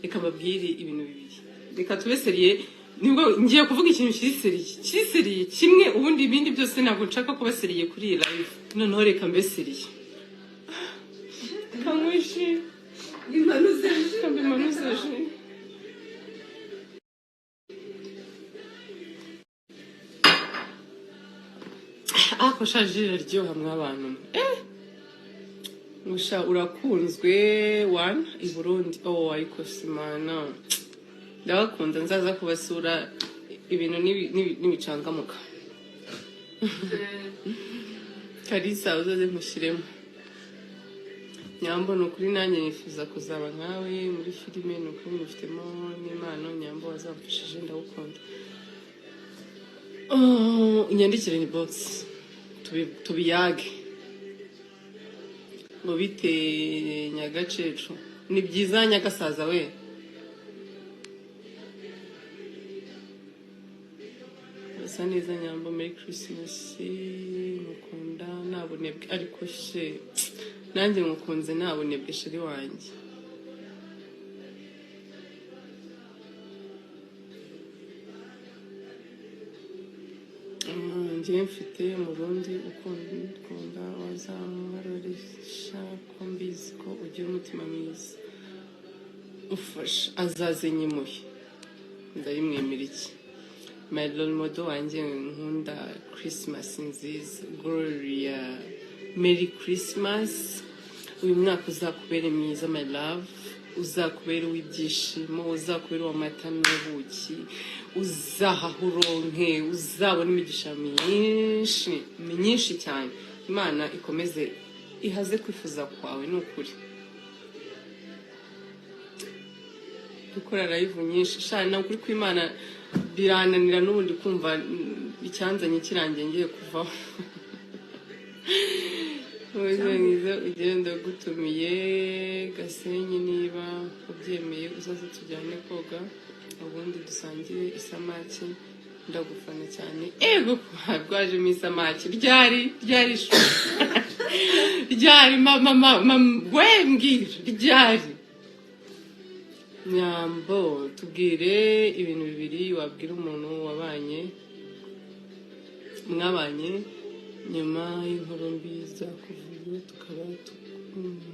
Reka mbabwire ibintu bibiri, reka tube sérieux. Nibwo ngiye kuvuga ikintu kiri sérieux, kiri sérieux kimwe. Ubundi ibindi byose ntabwo nshaka kuba sérieux kuri iyi live. Noneho reka mbe sérieux. Kanywishi. Imanuze. Kambimanuze jus. Ako sha, jus iraryoha mw'abantu mwe. Musha urakunzwe one i Burundi. Oh, ariko simana ndabakunda, nzaza kubasura ibintu nibicangamuka. Kalisa, uzaze nkushyiremo. Nyambo, ni ukuri nanjye nifuza kuzaba nkawe muri filime, ni ukuri mufitemo n'impano. Nyambo, wazamfashije, ndagukunda. Oh, inyandikire ni box tubiyage. Ngo bite nyagacecu? Ni byiza nyagasaza we. Basa neza Nyambo. Merry Christmas, mukunda nta bunebwe. Ariko she, nanjye mukunze nta bunebwe, chéri wanjye. Njye mfite Umurundi ukunda, wazamwaroresha ko mbizi ko ugira umutima mwiza ufasha, azaze nyimuhe, ndabimwemera. Iki my role model wanjye nkunda. Christmas nziza Gloria, Merry Christmas. Uyu mwaka uzakubere mwiza my love, uzakubere uw'ibyishimo, uzakubere uw'amata n'ubuki, uzahaha uronke, uzabona imigisha myinshi myinshi cyane. Imana ikomeze ihaze kwifuza kwawe, ni ukuri. Gukora live nyinshi sha, ni ukuri kw'Imana birananira n'ubundi kumva icyanzanye kirangiye ngiye kuvaho. Wowe mwiza ugenda gutumiye Gasenyi, niba ubyemeye uzaze tujyane koga, ubundi dusangire isamaki, ndagufana cyane. Ego, rwajemo isamaki ryari ryari shu ryari? Mama mama we, mbwira ryari. Nyambo, tubwire ibintu bibiri wabwira umuntu wabanye mwabanye nyuma y'inkuru mbi zakuvuye tukaba tukumva.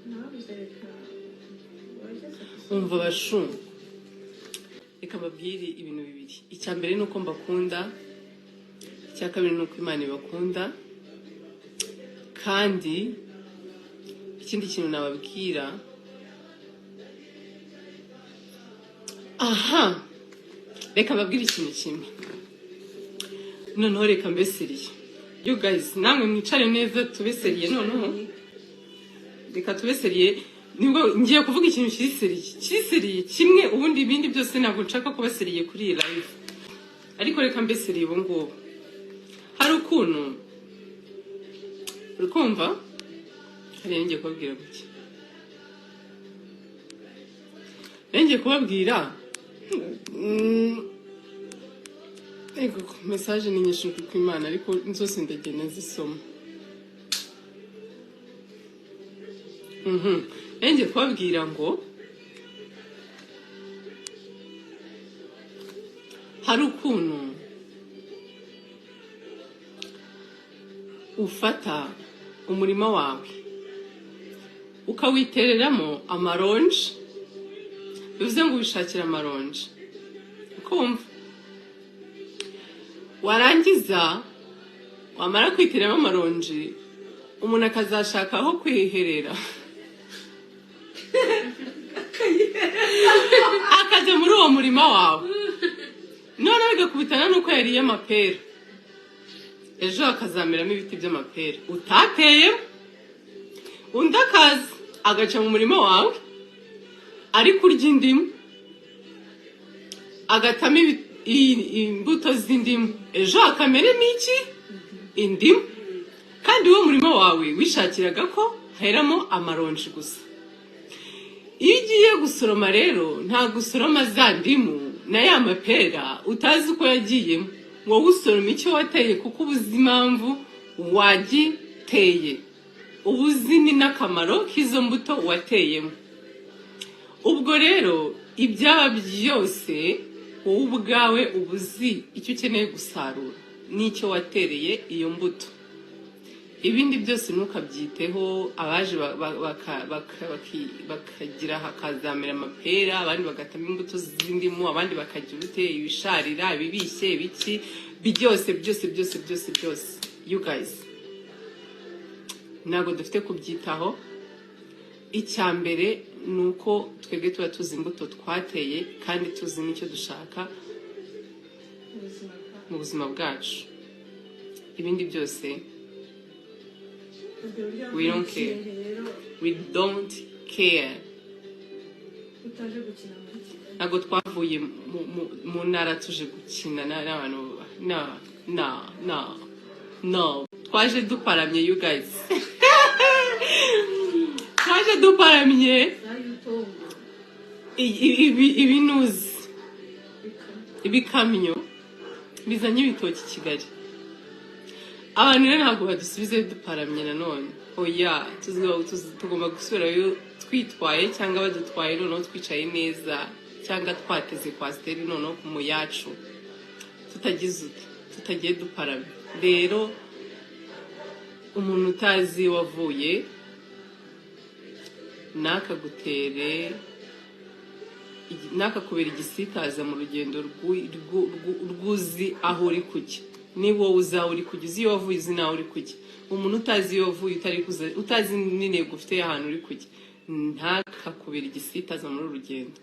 Nabuze, reka wageze. Umva bashu, reka mbabwire ibintu bibiri. Icya mbere ni uko mbakunda, icya kabiri ni uko Imana ibakunda. Kandi ikindi kintu nababwira, aha, reka mbabwire ikintu kimwe. Noneho reka mbe sérieux. You guys, namwe mwicare neza, tube sérieux. Noneho reka tube sérieux. Nibwo ngiye kuvuga ikintu kiri sérieux, kiri sérieux kimwe. Ubundi ibindi byose ntabwo nshaka kuba sérieux kuri iyi live, ariko reka mbe sérieux ubu ngubu. Hari ukuntu uri kumva, hari ngiye kubabwira guke, ngiye kubabwira. Ego, message ni nyinshi ku Imana, ariko zose ndagenda nzisoma. Ngiye kubabwira ngo hari ukuntu ufata umurima wawe ukawitereramo amaronji, bivuze ngo wishakira amaronji, ukumva warangiza wamara kwiteramo amaronji, umuntu akazashaka aho kwiherera akajya muri uwo murima wawe, noneho bigakubitana n'uko yariye amapera, ejo hakazameramo ibiti by'amapera utateyemo. Undi akaza agaca mu murima wawe ari kurya indimu, agatamo imbuto z'indimu, ejo hakameramo iki? Indimu. Kandi uwo murima wawe wishakiraga ko heramo amaronji gusa. Iyo ugiye gusoroma rero, ntabwo usoroma za ndimu na ya mapera utazi uko yagiyemo. Wowe usoroma icyo wateye, kuko uba uzi impamvu wagiteye. Uba uzi ni n'akamaro k'izo mbuto wateyemo. Ubwo rero ibyaba byose, wowe ubwawe uba uzi icyo ukeneye gusarura n'icyo watereye iyo mbuto. Ibindi byose ntukabyiteho. Abaje bakagira, hakazamera amapera, abandi bagatamo imbuto z'indimu, abandi bakagira ute, ibisharira, ibibishye, ibiki byose byose byose byose byose. You guys, ntabwo dufite kubyitaho. Icya mbere ni uko twebwe tuba tuzi imbuto twateye kandi tuzi n'icyo dushaka ubuzima bwawe mu buzima bwacu. Ibindi byose, ubwo buryo we don't care. Rero We don't care. Utaje gukina muri Kigali. Ntabwo twavuye mu ntara tuje gukina n'abantu. Na na na no, twaje duparamye. You guys, twaje duparamye. Za yutongo. Ibinuzi, ibikamyo bizanye ibitoki i Kigali. Abantu rero ntabwo badusubize duparamye nanone, oya. Tugomba gusubirayo twitwaye cyangwa badutwaye, noneho twicaye neza cyangwa twateze coaster, noneho mu yacu tutagize ute, tutagiye duparamye. Rero umuntu utazi wavuye nakagutere, ntakakubera igisitaza mu rugendo rw'uzi aho uri kujya. Niba wowe uzi aho uri kujya, uzi iyo wavuye, uzi n'aho uri kujya, umuntu utazi iyo wavuye, utari utazi n'intego ufite y'ahantu uri kujya, ntakakubera igisitaza muri uru rugendo.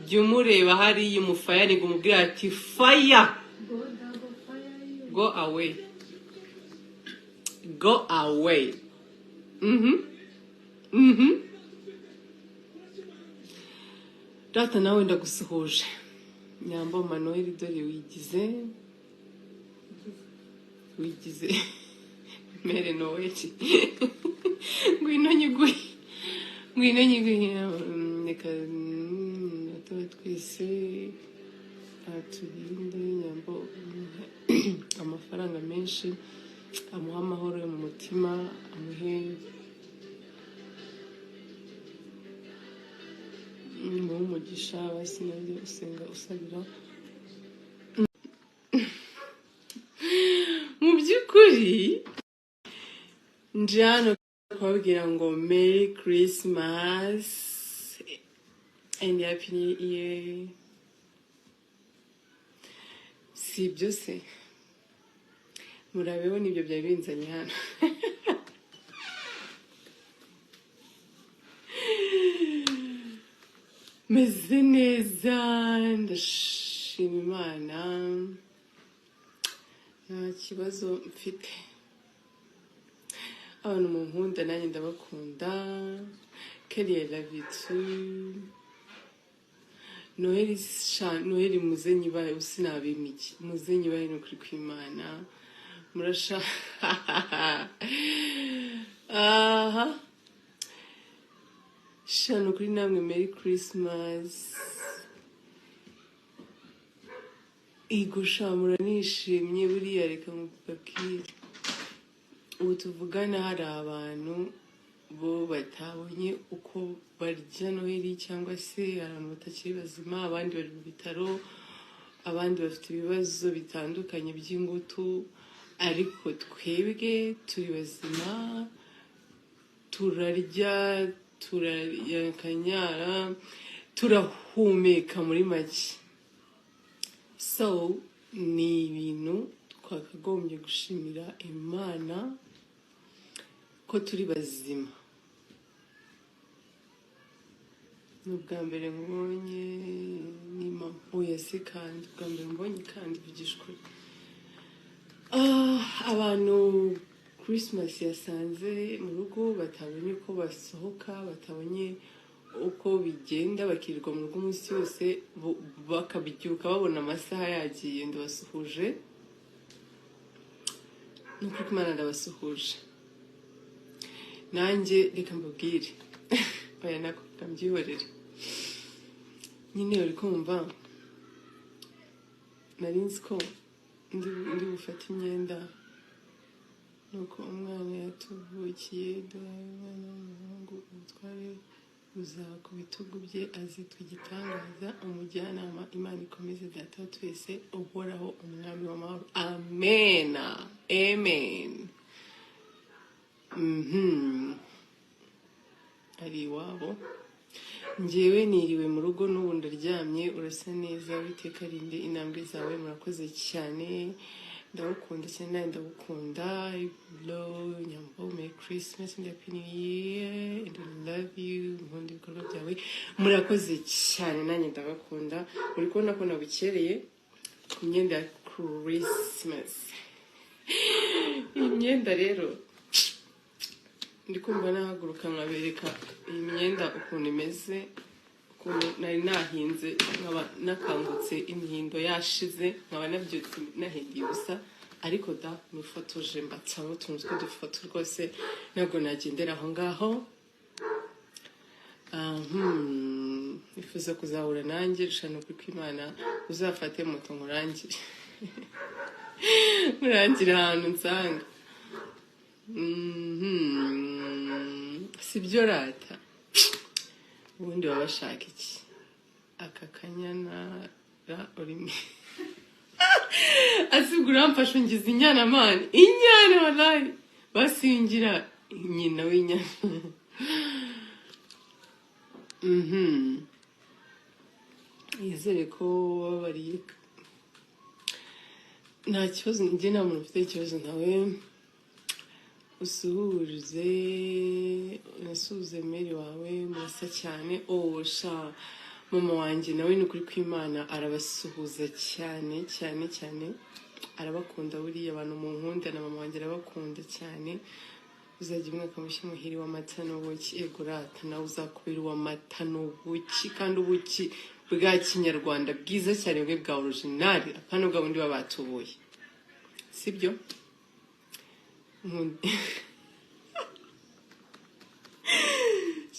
Jya umureba hariya umufayariga, umubwira ati: "Faya, Go double fire you. Go away, go away." Data nawe ndagusuhuje. Nyambo Manuel, dore wigize mere Noel. Ngwino nyiguhe, ngwino nyiguhe. Reka tuba twese aturinde Nyambo, amafaranga menshi, amuhe amahoro yo mu mutima, amuhe umugisha. Basi nabyo usenga usabira. Mu by'ukuri nje hano kubabwira ngo Merry Christmas and Happy New Year. Si ibyo se? Murabeho, nibyo byari binzanye hano. Meze neza, ndashima Imana, nta kibazo mfite. Abantu munkunda nanjye ndabakunda. Kelly, I love you too. Noheli sha, Noheli muze nyibahe, usinabimiki, muze nyibahe, ni ukuri kw'Imana murasha. Aha sha, ni ukuri namwe Merry Christmas. Igo sha, muranishimye. Buriya reka mubabwire, ubu tuvugana hari abantu bo batabonye uko barya Noheli, cyangwa se hari abantu batakiri bazima, abandi bari mu bitaro, abandi bafite ibibazo bitandukanye by'ingutu, ariko twebwe turi bazima, turarya, turakanyara, turahumeka muri make. So ni ibintu twakagombye gushimira Imana ko turi bazima. Ni ubwa mbere nkubonye, ni mama. Oya se kandi ubwa mbere mbonye, kandi vugisha ukuri. Ah, abantu Christmas yasanze mu rugo, batabonye uko basohoka, batabonye uko bigenda, bakirirwa mu rugo umunsi wose, bakabyuka babona amasaha yagiye, ndabasuhuje. Ni ukuri ko Imana, ndabasuhuje nanjye. Reka mbabwire, oya nako reka mbyihorere nyine. Uri kumva, nari nzi ko ndi bufate imyenda. Nuko umwana yatuvukiye, duhawe umwana w'umuhungu, ubutware buzaba ku bitugu bye, azitwa Igitangaza, Umujyanama, Imana ikomeze, Data wa twese, Uhoraho, Umwami w'amahoro. Amena, amen. Ari iwabo. Njyewe niriwe mu rugo, n'ubu ndaryamye. Urasa neza, Witeka arinde intambwe zawe. Murakoze cyane, ndagukunda cyane. Nawe ndagukunda. Hello Nyambo, Merry Christmas and Happy New Year and I love you. Nkunda ibikorwa byawe. Murakoze cyane, nanjye ndabakunda. Uri kubona ko nabukereye ku myenda ya Christmas. Iyi myenda rero, ndi kumva nahaguruka nkabereka iyi myenda ukuntu imeze, ukuntu nari nahinze, nkaba nakangutse imihindo yashize, nkaba nabyutse nahindiye ubusa. Ariko da, nifotoje, mbatsamo utuntu tw'udufoto. Rwose ntabwo nagendera aho ngaho. Nifuza kuzahura nanjye rushano kuko Imana uzafate moto nkurangire, nkurangire ahantu nsanga. Sibyo rata, ubundi baba bashaka iki? Aka kanyana ra urimo asibwa, uramfasha ungize inyana man, inyana wallahi, basingira nyina w'inyana. Yizere ko wababariye, nta kibazo. Njye nta muntu ufite ikibazo nawe. Usuhuze, unasuhuze meri wawe, murasa cyane. Oh sha, mama wanjye nawe ni ukuri kw'Imana arabasuhuza cyane cyane cyane, arabakunda. Buriya abantu mu nkunda na mama wanjye arabakunda cyane. Uzagira umwaka mushya muhiri w'amata n'ubuki. Ego rata, nawe uzakubera uw'amata n'ubuki, kandi ubuki bwa kinyarwanda bwiza cyane, bwe bwa original, apana bwa bundi baba batubuye, sibyo?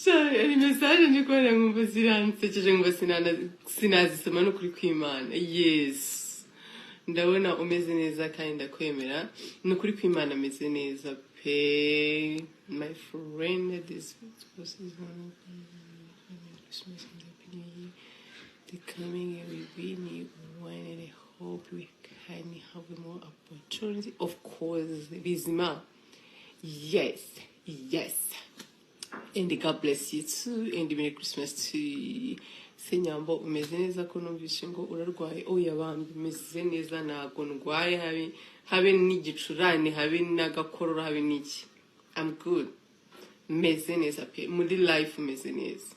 Sha, hari message ndi kubona nkumva ziransekeje, nkumva sinazisoma n'ukuri kw'Imana. Yes, ndabona umeze neza kandi ndakwemera. Ni ukuri kw'Imana ameze neza pe. My friend, this Christmas and Happy New Year. The coming year will be new one and I hope we can have more opportunity. Of course, bizima. Yes, and God bless you too and Merry Christmas to Senyambo. Umeze neza ko numvise ngo urarwaye? Oya bambi, umeze neza, ntabwo ndwaye, habe habe n'igicurane, habe n'agakorora, habe n'iki. I'm good, meze neza pe, muri life umeze neza.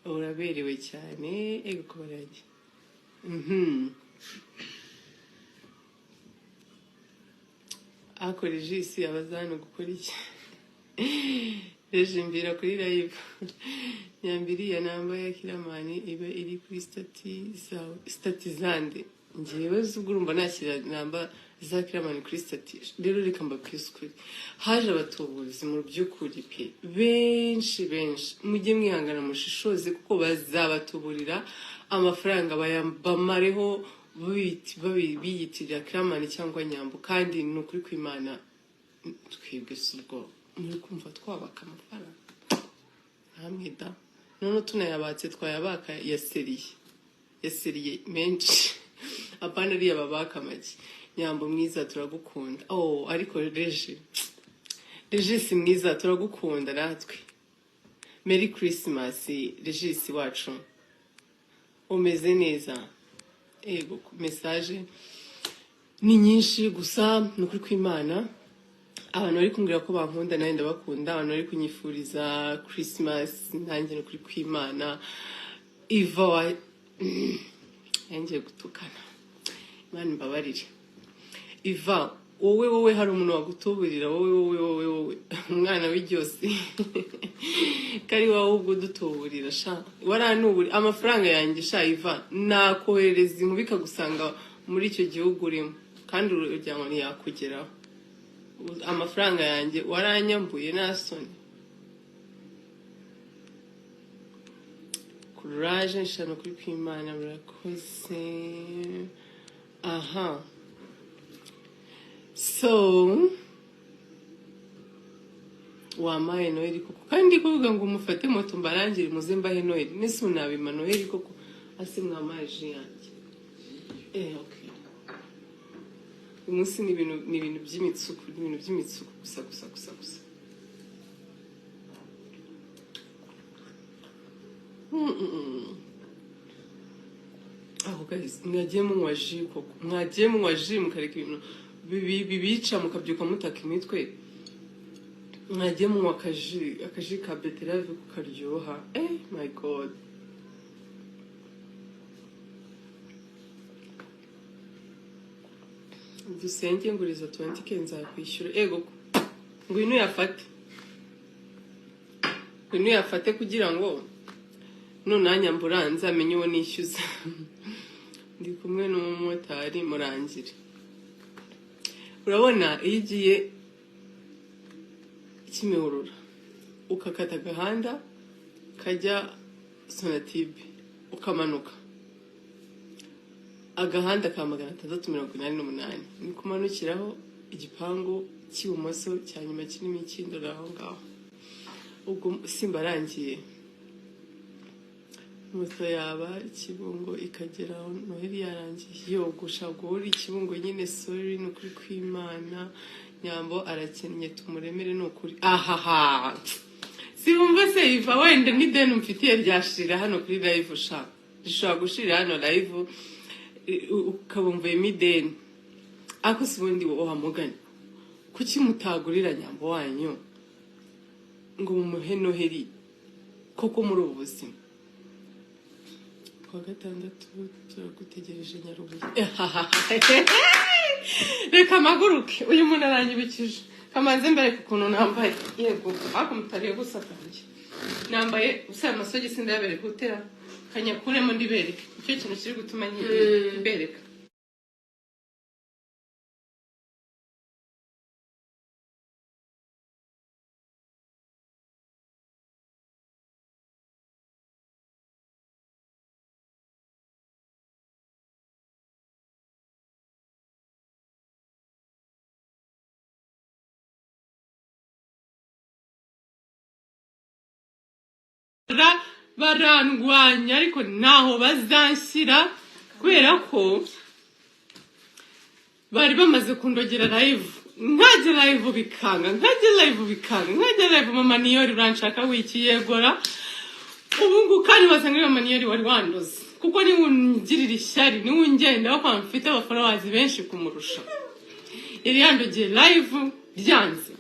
Uraberewe cyane. Ego kubarage. Ako Regis abaza hano gukora iki? Reje mbira kuri live nyambiriya namba ya Kiramani iba iri kuri status zawe. Status zande? Njyewe ubwo urumva nashyira namba za Kiramani kuri status? Rero reka mbabwize ukuri, haje abatubuzi mu by'ukuri pe, benshi benshi. Mujye mwihangana mushishoze, kuko bazabatuburira amafaranga bamareho biyitirira Kiramani cyangwa Nyambo. Kandi ni ukuri kw'Imana, twebwe si ubwo muri kumva twabaka amafaranga hamwe da? None tunayabatse, twayabaka ya sérieux, ya sérieux menshi, apana ariya babaka make. Nyambo mwiza, turagukunda. Oh, ariko Reje, Regis mwiza, turagukunda natwe. Merry Christmas Regis wacu, umeze neza? Ego, message ni nyinshi gusa. Ni ukuri kw'Imana, abantu bari kumbwira ko bankunda, nanjye ndabakunda. Abantu bari kunyifuriza Christmas, nanjye ni ukuri kw'Imana. Iva wa yangiye gutukana, Imana imbabarire. Iva, wowe wowe, hari umuntu wagutuburira? Wowe wowe wowe wowe, umwana w'iryosi kari wowe ubwo udutuburira sha, waranuburi amafaranga yanjye sha. Iva, nakohereza inkuba ikagusanga muri icyo gihugu urimo, kandi ururyango ntiyakugeraho. Amafaranga yanjye waranyambuye, nta soni? Courage nshano kuri kw'Imana. Murakoze. Aha. So wampaye Noheli koko? Kandi ndi kuvuga ngo mufate moto mbarangire, muze mbahe Noheli. Nese ubu nabima Noheli koko? Ase mwampaye jus yanjye? Okay, uyu munsi ni ibintu by'imitsuku, ni ibintu by'imitsuku gusa gusa gusa gusa. Aho guys, mwagiye munywa jus koko? Mwagiye munywa jus mukareka ibintu bibica, mukabyuka mutaka imitwe. Mwagiye munywa akajus, akajus ka betterave kukaryoha. My God! Dusenge, nguriza 20K nzakwishyura. Ego, ngwino uyafate, ngwino uyafate kugira ngo nunanyambura nzamenye uwo nishyuza. Ndi kumwe n'umumotari, murangire. Urabona iyo ugiye Kimihurura ukakata agahanda kajya Sonatube, ukamanuka agahanda ka 688, niko umanukiraho, igipangu cy'ibumoso cya nyuma kirimo ikindura aho ngaho. Ubwo simbarangiye. Moto yaba Ikibungo ikagera aho Noheli yarangiye. Yogosha uri Ikibungo nyine. Sorry, ni ukuri kw'Imana, Nyambo arakennye, tumuremere, ni ukuri. Ahaha, sibumva se iva wenda n'ideni umfitiye ryashirira hano kuri live. Sha, rishobora gushirira hano live, ukaba umvuyemo ideni. Ariko si ubundi wowe wamugani, kuki mutagurira Nyambo wanyu ngo mumuhe Noheli koko muri ubu buzima? Kuwa gatandatu turagutegereje Nyarubuye. Reka mpaguruke, uyu muntu aranyibukije. Kamanze mbereke ukuntu nambaye. Yego, ariko mutariye gusa kanjye nambaye usa amasogisi, ndayabereka utera kanyakuremo ndibereke. Icyo kintu kiri gutuma mbereka. Barandwanya ariko ntaho bazanshyira kubera ko bari bamaze kundogera live, nkajya live bikanga, nkajya live bikanga, nkajya live. Mama Niyori, uranshaka wiki? Yegora ubu ngubu. Kandi wasanga ari mama Niyori wari wandoze, kuko niwe ungirira ishyari, niwe ungendaho kwa mfite abafollowers benshi kumurusha. Yari yandogeye live byanze,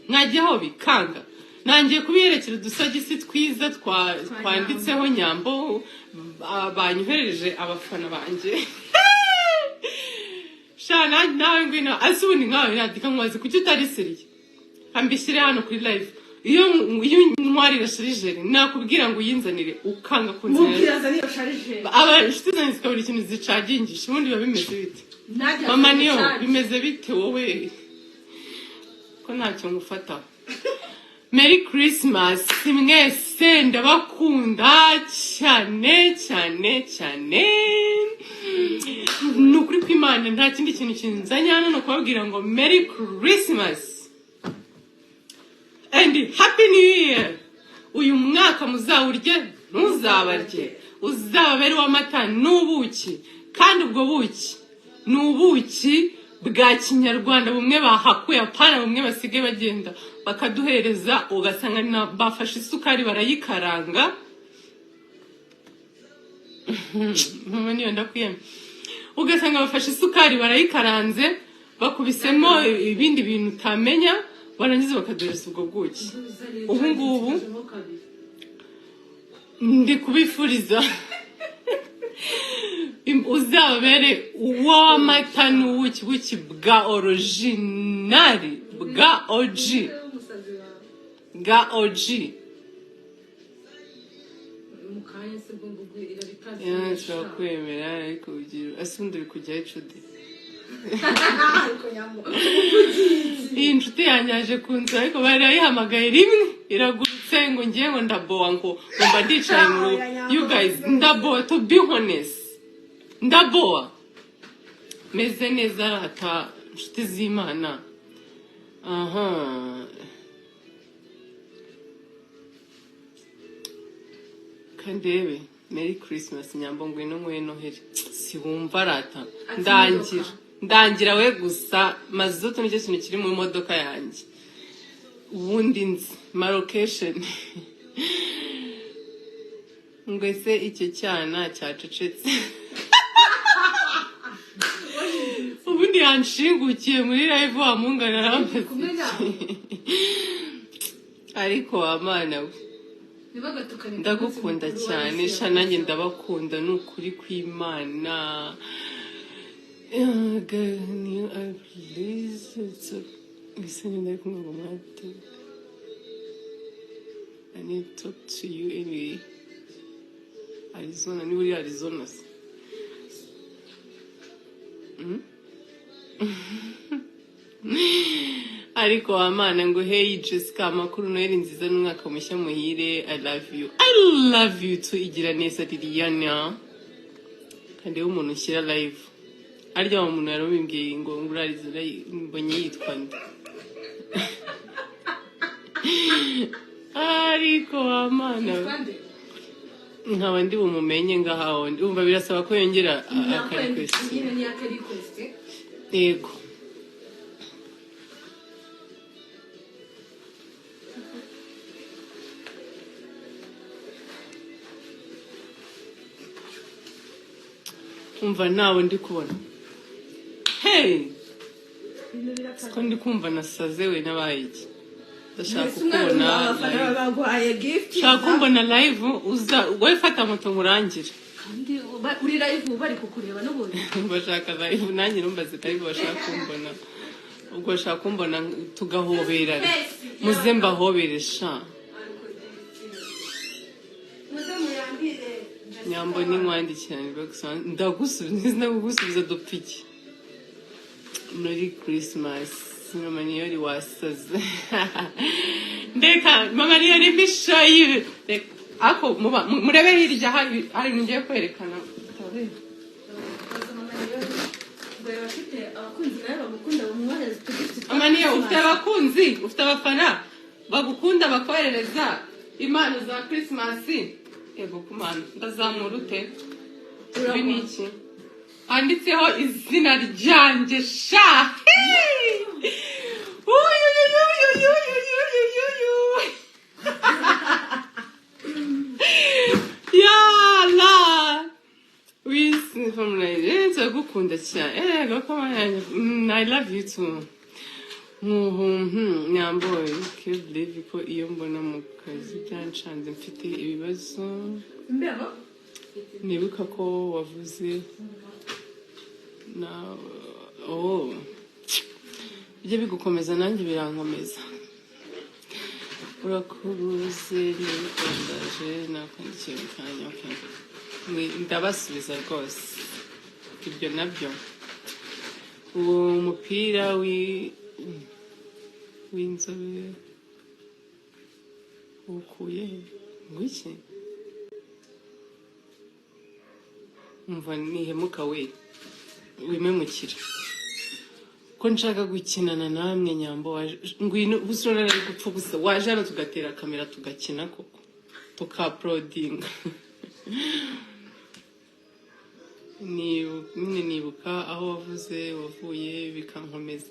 nkajyaho bikanga. Nangiye kubiyerekera udusogisi twiza twanditseho Nyambo, banyoherereje abafana banjye. Sha, nawe ngwino. Ase ubundi nkawe nandika nkubaze, kuki utari sérieux? Ambishyire hano kuri live. Iyo ntwarira chargeur nakubwira ngo uyinzanire, ukanga kunzanira. Mubwira azane iyo chargeur. Aba inshuti zanjye zikabura ikintu zicagingisha. Ubundi biba bimeze bite? Najya Mama azane niyo charge. Bimeze bite wowe ko ntacyo ngufata? Merry Christmas mwese, ndabakunda cyane cyane cyane. Ni ukuri kw'Imana, nta kindi kintu kinzanye hano, ni ukubabwira ngo Merry Christmas and Happy New Year. Uyu mwaka muzawurye ntuzabarye, uzababere uw'amata n'ubuki. Kandi ubwo buki ni ubuki bwa kinyarwanda, bumwe bahakuye, apana bumwe basigaye bagenda bakaduhereza, ugasanga bafashe isukari barayikaranga. Mama niyo ndakwiyemye. Ugasanga bafashe isukari barayikaranze, bakubisemo ibindi bintu utamenya, barangiza bakaduhereza ubwo bwuki. Ubu ngubu ndi kubifuriza uzabere uw'amata n'ubuki, buki bwa original, bwa OG, Umusazi wawe. Bwa OG. Mu kanya se bwo ngubwo irabikaze. Nshobora kwemera, ariko ugira ese ubundi uri kujyaho inshuti? Ariko Nyambo. Iyi nshuti yanjye yaje kunsura, ariko barayihamagaye rimwe iragurutse ngo ngiye, ngo ndabowa, ngo mba ndicaye mu rugo. You guys, ndabowa, to be honest, ndabowa. Meze neza rata. Inshuti z'Imana, aha kandebe. Merry Christmas Nyambo, ngwino ngwino Noheli. Siwumva rata, ndangira ndangira we gusa. Mazutu nicyo kintu kiri mu modoka yanjye, ubundi nzi ma location. Ngo ese icyo cyana cyacecetse? Ubundi yanshingukiye muri live wa mungana arambaza Kumwe nawe. iki? Ariko wa Mana we! Ntibagatukane ku munsi Ndagukunda mukuru cyane. w'abisilamu. Sha, nanjye ndabakunda, ni ukuri kw'Imana. New please, ese ni ndari kumwe ngo mwate. I need to talk to you anyway. Arizona, niba uri Arizona se? Mm? Ariko wa Mana! Ngo hey Jessica, amakuru? Noheli nziza n'umwaka mushya muhire. I love you. I love you too. Igira neza Liliana. Kandi iyo umuntu ushyira live arya, wa muntu yarabimbwiye ngo nguri Arizona, mbonye yitwa nde? Ariko wa Mana we! Yitwa nde? Nkaba ndi bumumenye ngahaho, umva birasaba ko yongera aka request. Nyine ni aka request. Yego. Umva, ntawe ndi kubona. Hey! Ibintu birakaze. Siko ndi kumva nasaze we, nabaye iki? Ndashaka Mbese umwana kukubona abafana live. baguhaye gift. Shaka kumbona live, uza wowe, fata moto nkurangire. Kandi uri live bari kukureba n'ubundi. Bashaka live, nanjye numbaze live, bashaka kumbona. Ubwo bashaka kumbona tugahoberana, muze mbahobere sha. Muze muyambire. Nyambo, ninkwandikira ndagusubiza, ndagusubiza. Dupfa iki muri Christmas? Mama Niyori wasaze, ndeka mama Niyori imisho yibi. Reka, ako murebe hirya, hari ibintu ngiye kwerekana. Baza mama Niyori ngo yaba afite abakunzi nawe bagukunda bamwohereza utu gift twa Mama Niyo, ufite Christmas. abakunzi, ufite abafana bagukunda bakoherereza impano za Christmas? Yego kumana, ndazamura ute? Ibi ni iki handitseho izina ryanjye sha? Uyuyuyuyuyuyuyuyuyu. Yala wisi from Nigeria, ndagukunda cyane. Gakoma yanjye. I love you too. Nkuhu Nyambo, can't believe ko iyo mbona mu kazi byancanze, mfite ibibazo. Imbeho. Nibuka ko wavuze na oh bijya bigukomeza, nanjye birankomeza. Urakuruze ndaje nakwandikiye mu kanya. Okay. Ndabasubiza rwose ibyo nabyo. Uwo mupira w'inzobe ukuye he? Ngo iki? Umva, nihemuka we, wimemukira ko nshaka gukinana namwe. Nyambo waje, ngwino busura, ari gupfa gusa. Waje hano tugatera kamera tugakina koko, tukaporodinga. Nyine nibuka aho wavuze wavuye bikankomeza.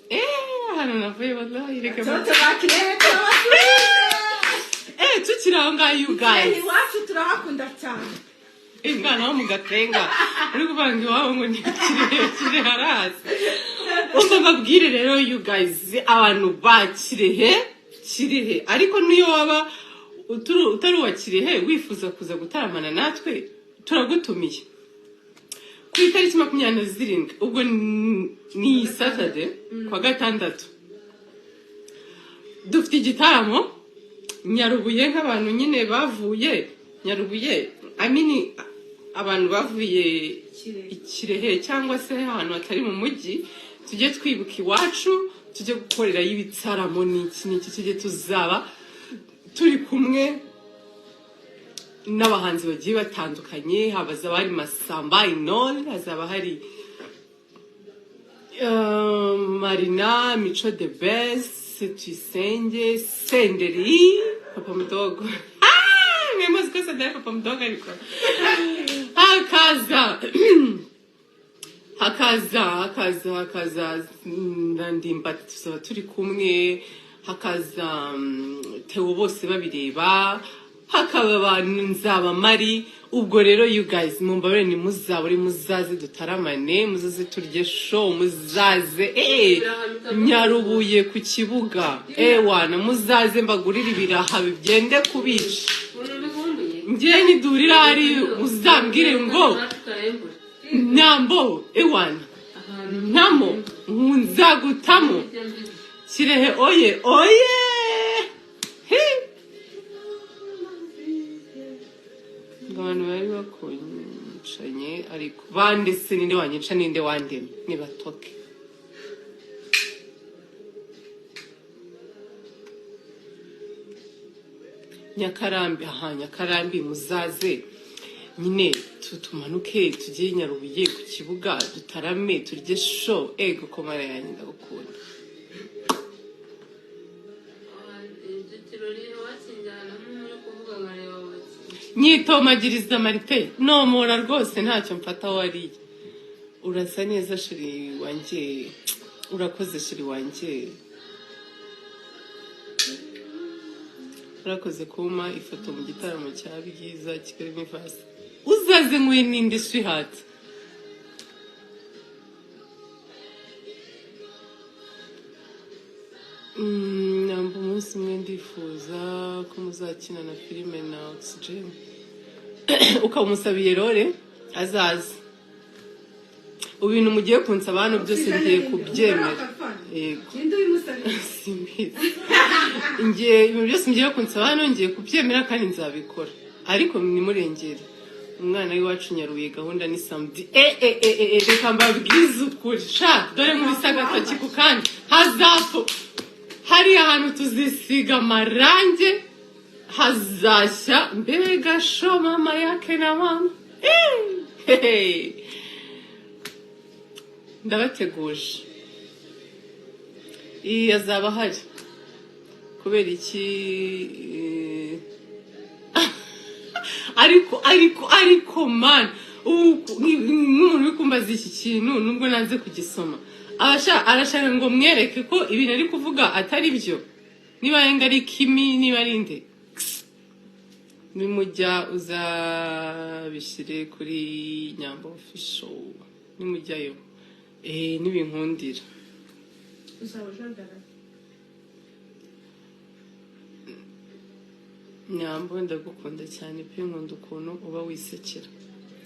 Ahantu navuye, wallahi reka. Toto bakirebe, turabasubiza. Tukiri aho ngaho, you guys. Iwacu turahakunda cyane. Umwana wo mu Gatenga uri kuvanga iwabo ngo ni kirekire harazi. Umva mbabwire rero, you guys, abantu ba Kirehe, Kirehe, ariko niyo waba utari uwa Kirehe wifuza kuza gutaramana natwe, turagutumiye ku itariki 27, ubwo ni Saturday, kwa gatandatu. Dufite igitaramo Nyarubuye, nk'abantu nyine bavuye Nyarubuye, I mean abantu bavuye Kirehe. i Kirehe cyangwa se ahantu hatari mu mujyi, tujye twibuka iwacu, tujye gukorerayo ibitaramo n'iki n'iki. Tujye tuzaba turi kumwe n'abahanzi bagiye batandukanye. Hazaba hari Masamba Intore, hazaba hari Marina, Mico The Best, Tuyisenge, Senderi, Papa Mudogo. Ah, mwe muzi ko Senderi ari Papa Mudogo, ariko hakaza na Ndimbati, tuzaba turi kumwe, hakaza Theo bose babireba, hakaba abantu nzabamari. Ubwo rero you guys, mumbabarire, ntimuzabure, muzaze dutaramane, muzaze turye show, muzaze Nyarubuye ku kibuga, ewana muzaze mbagurire ibiraha bigende kubica. Umuntu bikumbuye. Njye nidurira hari uzambwire ngo Nyambo, ewana ntamo nzagutamo Kirehe, oye oye. He! Ngo abantu bari bakunyicanye, ariko bande se? Ninde wanyica? Ninde wandemye? Nibatoke. Nyakarambi, aha Nyakarambi, muzaze nyine tumanuke tujye Nyarubuye ku kibuga, dutarame, turye show. Ego komara yanjye, ndagukunda. Ibyo kirori wakinjyanamo muri kuvuga nkareba abakinnyi. Nyitomagiriza marite, nomora rwose, ntacyo mfata wariye. Urasa neza chéri wanjye, urakoze chéri wanjye, urakoze kumpa ifoto mu gitaramo cya Bwiza Kigali Universe. Uzaze nk'uyu ninde, sweetheart? Namba umunsi umwe ndifuza ko muzakina na filime na Oxygen, ukaba umusabiye role, azaze. Ubu ibintu mugiye kunsaba hano byose ngiye kubyemera, yego. Ninde ubimusabiye? Simbizi. Ngiye, ibintu byose mugiye kunsaba hano ngiye kubyemera kandi nzabikora, ariko nimurengere umwana w'iwacu Nyaruye. Gahunda ni samedi. E e e e e, reka mbabwize ukuri sha, dore nkubise agatoki ku kandi, hazapfa hariya hantu tuzisiga amarange, hazashya. Mbega show, mama yake na mama. Hey! Ndabateguje, iyi azaba ahari kubera iki? Ariko man, nk'umuntu uri kumbaza iki kintu, nubwo nanze kugisoma, arashaka ngo mwereke ko ibintu ari kuvuga atari byo. Niba yenga ari Kimi, niba ari nde, nimujya uzabishyire kuri Nyambo Official nimujyayo, nibinkundira. Uzaba ujagara. Nyambo, ndagukunda cyane pe, nkunda ukuntu uba wisekera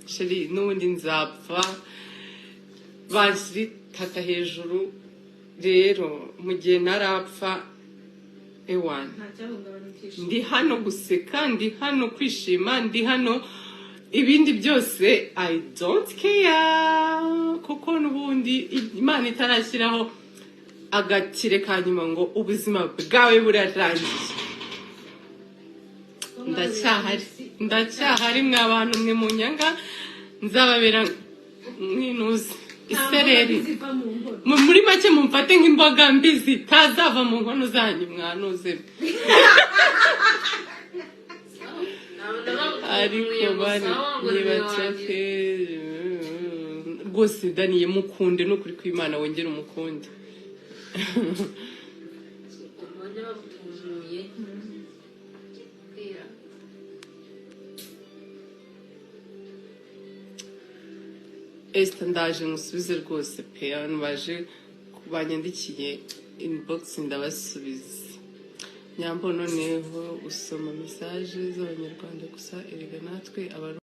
chéri. N'ubundi nzapfa banshyira itaka hejuru, rero mu gihe ntarapfa, ewana Nta cyahungabanya ibyishimo. Ndi hano guseka, ndi hano kwishima, ndi hano ibindi byose I don't care, kuko n'ubundi Imana itarashyiraho agakire ka nyuma ngo ubuzima bwawe burarangiye, ndacyahari, ndacyahari. Mwa bantu mwe mu nyanga, nzababera nk'inuzi isereri. Ziva mu nkono. Muri make mumfate nk'imboga mbi zitazava mu nkono zanyu, mwanuze. Ariko bari nibatoke rwose. Daniye, mukunde n'ukuri kw'Imana, wongere umukunde. Bajya bagutuzuye kwira. Esther, ndaje musubize rwose pe. Abantu baje banyandikiye inbox ndabasubiza. Nyambo, noneho usoma message z'Abanyarwanda gusa, erega natwe Abarundi.